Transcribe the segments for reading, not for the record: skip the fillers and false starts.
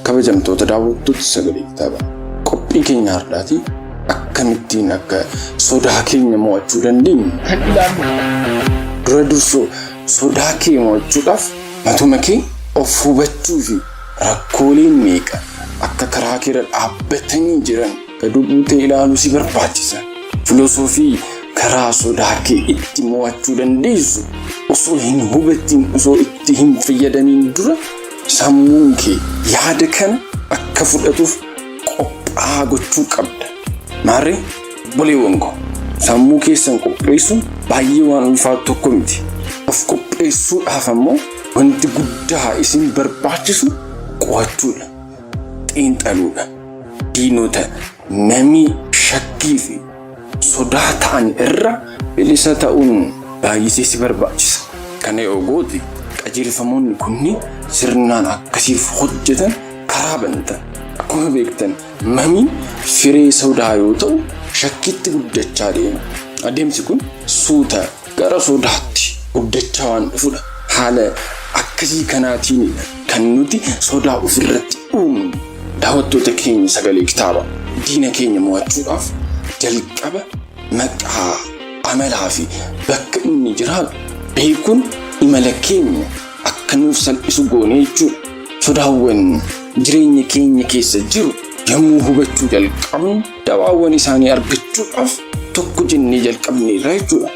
Kabajamtoota daawwattoota Sagalee Kitaabaa. Qophii keenya har'aatii akkamittiin akka sodaa keenya mo'achuu dandeenyu kan ilaallu. Dura dursoo sodaa kee mo'achuudhaaf matuma kee of hubachuu fi rakkooleen meeqa akka karaa keerra dhaabbatanii jiran gadi buutee ilaaluu si barbaachisa. Filosoofii karaa sodaa kee itti mo'achuu dandeessu osoo hin hubatiin, osoo itti hin fayyadamiin dura sammuun kee yaada kana akka fudhatuuf qophaa'aa gochuu qabda. Maarree obboleewwan koo, sammuu keessan qopheessuun baay'ee waan ulfaatu tokko miti. Of qopheessuudhaaf ammoo wanti guddaa isin barbaachisu qo'achuudha, xiinxaluudha. Diinota namii shakkii fi sodaa ta'an irra bilisa ta'uun baay'isee si barbaachisa. Kana yoo goote qajeelfamoonni kunniin sirnaan akkasiif hojjetan karaa banta. Akkuma beektan mamiin firee sodaa yoo ta'u shakkiitti guddachaa deema. Adeemsi kun suuta gara sodaatti guddachaa waan dhufudha. Haala akkasii kanaatiinidha kan nuti sodaa ofirratti uumnu. Daawwattoota keenya Sagalee Kitaabaa, diina keenya mo'achuudhaaf jalqaba maqaa, amalaa fi bakka inni jiraatu beekuun imala keenya akka nuuf salphisu goone jechuudha. Sodaawwan jireenya keenya keessa jiru yommuu hubachuu jalqabnu dawaawwan isaanii argachuudhaaf tokko jennee jalqabneerra jechuudha.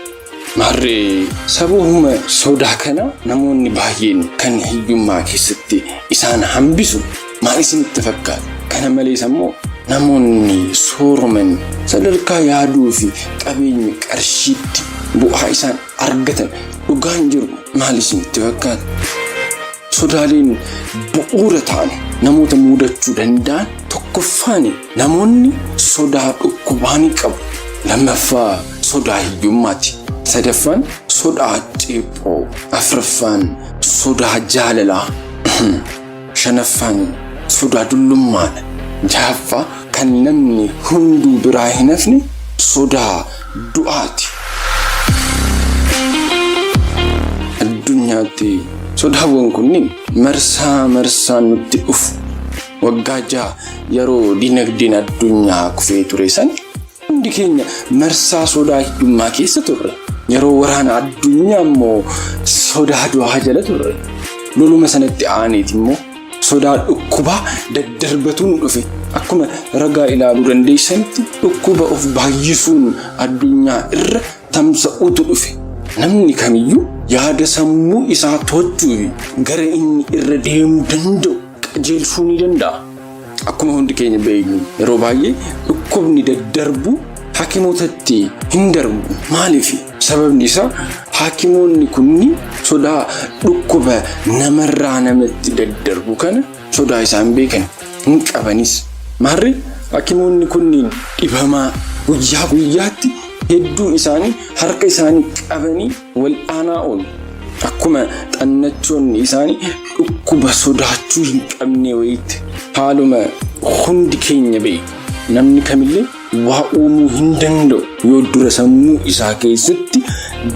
Maarree sababuma sodaa kana namoonni baay'een kan hiyyummaa keessatti isaan hambisu maal isinitti fakkaata? Kana malees ammoo namoonni sooroman sadarkaa yaaduu fi qabeenya qarshiitti bu'aa isaan argatan dhugaan jiru maal isinitti fakkaata? Sodaaleen bu'uura ta'an namoota mudachuu danda'an tokkoffaan namoonni sodaa dhukkubaa ni qabu. Lammaffaa sodaa hiyyummaati. Sadaffaan sodaa ceephoo. Afraffaan sodaa jaalalaa. Shanaffaan sodaa dullummaadha. Jahaffaa kan namni hunduu biraa hin hafne sodaa du'aati. Addunyaatti sodaawwan kunniin marsaa marsaan nutti dhufu. Waggaa 6 yeroo dinagdeen addunyaa kufee ture san hundi keenya marsaa sodaa hiyyummaa keessa turre. Yeroo waraana addunyaa immoo sodaa du'aa jala turre. Loluma sanatti aaneeti immoo sodaa dhukkubaa daddarbatuun dhufe. Akkuma ragaa ilaaluu dandeessanitti dhukkuba of baay'isuun addunyaa irra tamsa'uutu dhufe. Namni kamiyyuu yaada sammuu isaa to'achuu fi gara inni irra deemuu danda'u qajeelchuu ni danda'a. Akkuma hundi keenya beeknu yeroo baay'ee dhukkubni daddarbu hakimootatti hin darbu. Maaliif? Sababni isaa hakimoonni kunniin sodaa dhukkuba namarraa namatti daddarbu kana sodaa isaan beekan hin qabanis. Maarree hakimoonni kunniin dhibamaa guyyaa guyyaatti hedduu isaanii harka isaanii qabanii wal'aanaa oolu. Akkuma xannachoonni isaanii dhukkuba sodaachuu hin qabne wayiitti. Haaluma hundi keenya beeknu namni kamillee waa uumuu hin danda'u yoo dura sammuu isaa keessatti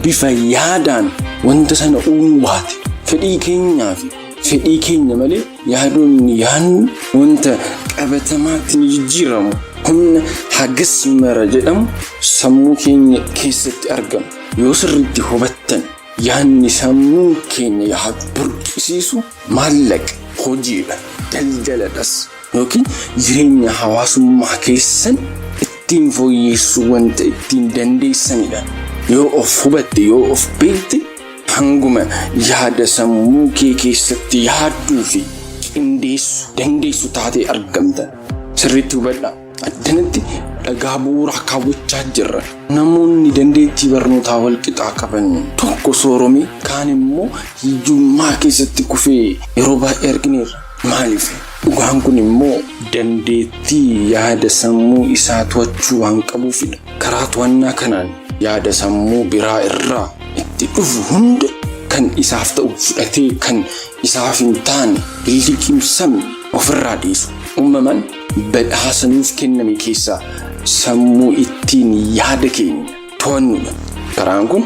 bifa yaadaan wanta sana uumuu baate. Fedhii keenyaa fi fedhii keenya malee yaadonni yaadnu wanta qabatamaatti ni jijjiiramu. Humna hagas mara jedhamu sammuu keenya keessatti argama. Yoo sirriitti hubattan yaadni sammuun keenya yaadu burqisiisu maallaqa, hojiidha, daldaladhas yookiin jireenya hawaasummaa keessan ittiin fooyyeessuu wanta ittiin dandeessanidha. Yoo of hubatte, yoo of beekte hanguma yaada sammuu kee keessatti yaadduu fi qindeessu dandeessu taatee argamta. Sirriitti hubadhaa. Addanatti dhagaa bu'uuraa kaawwachaa jirra. Namoonni dandeettii barnootaa wal qixaa qaban tokko sooromee kaan immoo hiyyummaa keessatti kufee yeroo baay'ee argineerra. Maaliif? Dhugaan kun immoo dandeettii yaada sammuu isaa to'achuu waan qabuufidha. Karaa to'annaa kanaan yaada sammuu biraa irraa itti dhufu hunda kan isaaf ta'u fudhatee kan isaaf hin taane hin liqimsamne ofirraa dhiisu. Uumamaan badhaasa nuuf kenname keessaa sammuu ittiin yaada keenya to'annudha. Karaan kun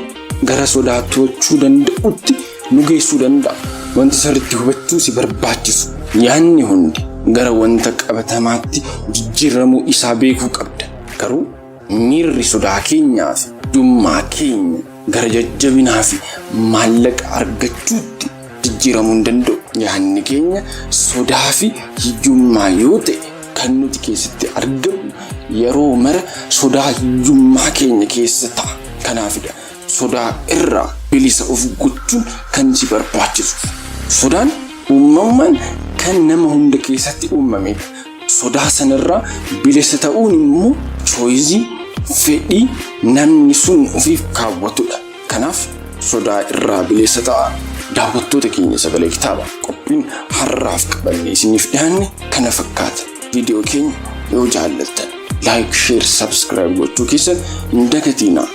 gara sodaa to'achuu danda'utti nu geessuu danda'a. Wanti sirriitti hubachuu si barbaachisu yaadni hundi gara wanta qabatamaatti jijjiiramuu isaa beekuu qabda. Garuu miirri sodaa keenyaa fi hiyyummaa keenya gara jajjabinaa fi maallaqa argachuutti jijjiiramuu hin danda'u. Yaadni keenya sodaa fi hiyyummaa yoo ta'e, kan nuti keessatti argamnu yeroo mara sodaa hiyyummaa keenya keessa ta'a. Kanaafidha sodaa irraa bilisa of gochuun kan si barbaachisu. Sodaan uumamumaan kan nama hunda keessatti uumamedha. Sodaa sanarraa bilisa ta'uun immoo choice, fedhii namni sun ofiif kaawwatudha. Kanaaf sodaa irraa bilisa ta'a. Daawwattoota keenya Sagalee Kitaabaa, qophiin har'aaf qabanne isiniif dhiyaanne kana fakkaata. Viidiyoo keenya yoo jaallattan like, share, subscribe gochuu keessan hin dagatiinaa.